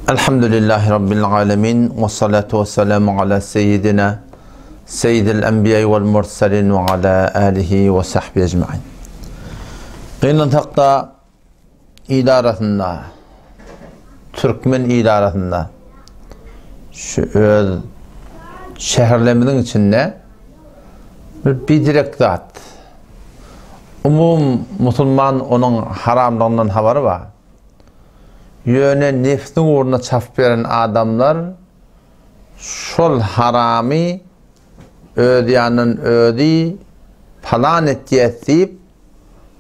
Elhamdülillahi Rabbil alemin ve salatu ve selamu ala seyyidina seyyidil enbiya vel murselin ve ala alihi ve sahbihi ecmain. Gynansak-da il arasynda, türkmen il arasynda şu öz şäherlerimiziň içinde bir bidirek zat. Umum musulman onuň haramlygyndan habary bar. Ýöne nebsiň ugrunda çapyp ýören adamlar şol haramy öz ýanyndan özi palan etýäs diýip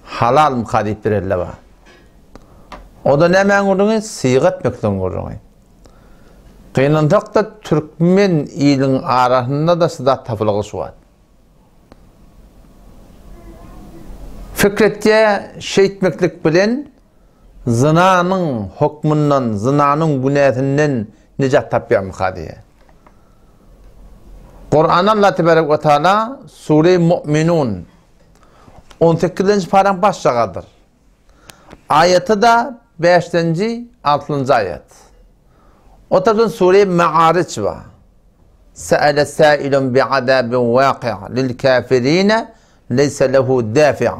halalmyka diýip birelle bar. O-da nämäň gürrüňi? Syga etmekligiň gürrüňi. Gynansak-da türkmen iliň arasynda-da şu zat tapylgyly şu wagt. Pikir etýä şeýtmeklik bilen zynanyň hokmundan, zynanyň günäsinden nejat tapýarmyka diýýär. Kuranda Allah tebarek we taala Sure Mu'minun 18-nji paraň başjagadyr. Aýaty-da bäşdenji, altynjy aýat. O tarapdan Sure Ma'ariç bar. Sa'ale sa'ilun bi'azabin waqi' lil kafirine leýse lehu dafi'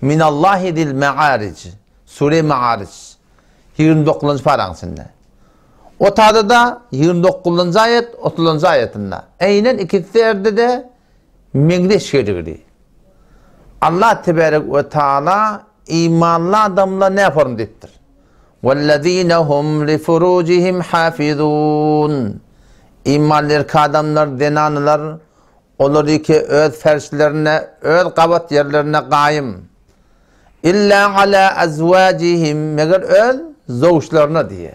minallahi zil ma'aric. Sure Ma'ariç 29-njy paraň içinde. O tada-da 29-njy aýat, 30-njy aýatynda. Eýnen ikisi ýerde-de meňzeş gelgili. Allah tebarek we taala imanly adamlar näform diýipdir. Wellezine hum li furujihim hafizun. Imanly erkek adamlar, zenanlar olar iki öz ferşlerine, öz gabat ýerlerine gaýym. Illa ala azwajihim meger öz zowşlaryna diýe.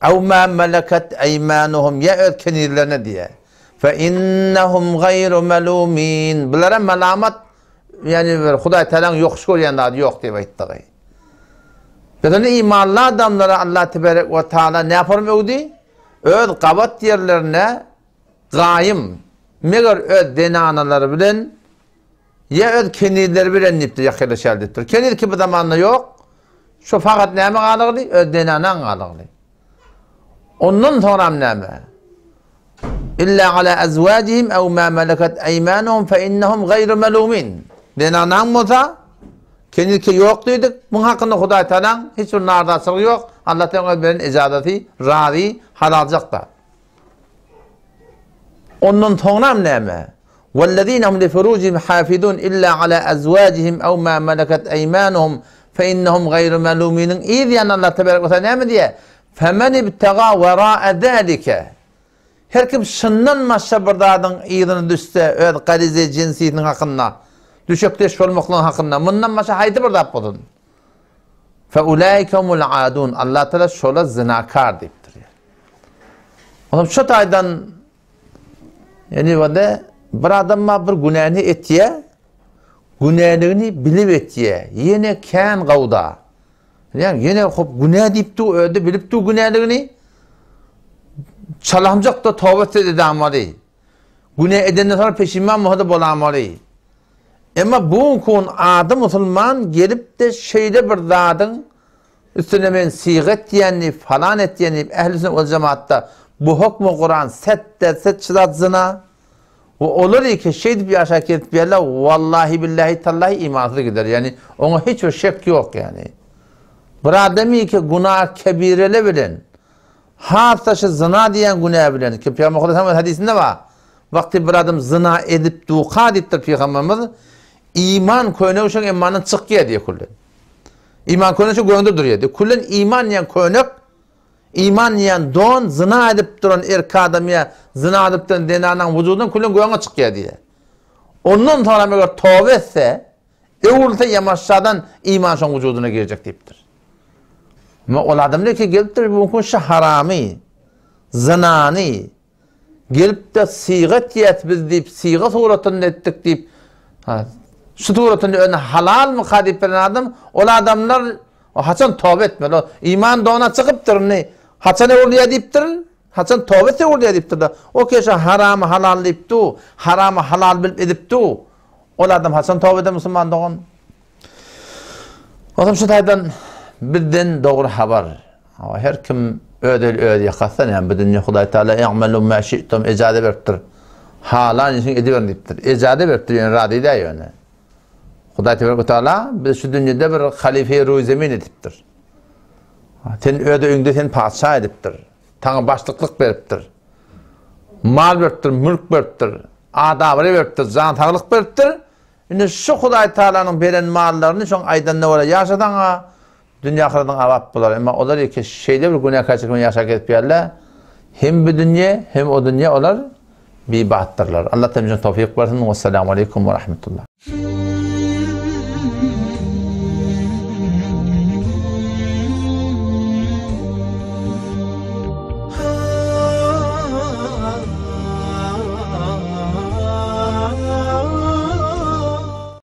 Ew ma meleket eýmanuhum ýa öz kenizlerine diýe. Fe innehum gaýru melumin. Bulara melamat, ýagny bir Hudaý Tagalaň ýokuş görýän zady ýok diýip aýtdygy. Biz ony imanly adamlara Allah teberek we taala näform öwdi? Öz gabat ýerlerine gaýym, meger öz zenanalary bilen ýa öz kenizleri bilen diýipdir, ýakynlaşýar diýipdir. Keniz ki bu zamanda ýok. Şu fakat näme galygly? Öz zenanaň galygly. Ondan soňram näme? Illa ala azwajihim ew ma malakat eymanuhum fe innahum gaýru malumin. Zenanaň bolsa, kenizki ýok diýdik. Muň hakynda Hudaý Tagalaň hiç bir nardaçylygy ýok. Allah Tagalaň öz beren ejazaty, razy, halaljak zat. Ondan soňram näme? Wellezine hum li furujihim hafizun illa ala azwajihim ew ma malakat eymanuhum fe innahum gaýru maluminiň yz ýany Allah tebarek we taala näme diýýär? Femen ibtaga wera'a zalike. Her kim şundan başga bir zadyň yzyna düşse, öz garize jinsisiniň hakynda, düşekdeş bolmaklygyň hakynda, mundan başga haýsy bir zat bolsun. Fe ulaike humul adun. Allah Teala şola zinakar diýipdir. Olam şu taýdan ýani wada bir adam bar bir günäni etýär, günäligini bilip etýär. Ýene kän gawda. Bilýäňmi? Ýene hop günä diýip dur, özi bilip dur günäligini. Çalamjak-da toba etse edamaly. Günä edenden soňra peşiman bolsa-da bolamaly. Emma bu gün ady musulman gelip-de şeýle bir zadyň üstüne men syga etýän diýip, falan etýän diýip, ähli sünnet wal jemaatda bu hokmy Kuran set-de-set şu zat zyna. We olar eke şeýdip ýaşap gezip ýörler, wallahi billahi tallahi imansyz gider. Ýagny oňa hiç bir şek ýok ýagny. Bir adam eke günah kebirele bilen has-da şu zyna diýen günä bilen ki Pygamber Hudaý hadysynda bar. Wagty bir adam zyna edip duka diýipdir Pygamberimiz, iman köýnegi şoň imandan çykýar diýip küllen. Iman köýnegi şo göňde durýar diýip. Küllen iman diýen köýnek Iman diýen don zyna edip duran erkek adam ýa zyna edip duran zenanaň wujudyndan külüň göňe çykýar diýýär. Ondan soňram eger toba etse, öwrülse ýamaşjadan iman şoň wujudyna girjek diýipdir. Emma ol adam ki gelipdir bu gün şu haramy, zynany Gelip-de syga etýäs biz diýip, syga suratynda etdik diýip, şu suratynda özüne halalmyka diýip bilen adam, ol adamlar haçan toba etmeli? O iman dona çykypdyr indi. Haçan öwrülýär diýipdir? Haçan toba etse öwrülýär diýipdir-de. O keşe haramy halal diýip du, haramy halal bilip edip du. Ol adam haçan toba eder musulman dogan? Olam şu taýdan bizden dogry habar. Her kim Öz eli öz ýakasda näme bu dünýe Hudaý Taala i'malu ma şi'tum ejaza beripdir. Halan işiňi ediberiň diýipdir. Ejaza beripdir ýöne razy däl ýöne. Hudaý tebaraka taala bizi şu dünýede bir halife-i ruý zemin edipdir. Sen öz öýüňde sen patyşa edipdir. Saňa başlyklyk beripdir. Mal beripdir, mülk beripdir, adabry beripdir, jan saglyk beripdir. Indi şu Hudaý Taalanyň beren mallaryny şoň aýdanyna görä ýaşasaň-a, dünýe ahyratyň abat bolar. Emma olar ýeke şeýle bir günäkärçilik bilen ýaşap gezip ýörler, hem bu dünýe, hem o dünýe olar bibatdyrlar. Allah hemmämize towfyk bersin. Wessalamu aleýkum we rahmetullah.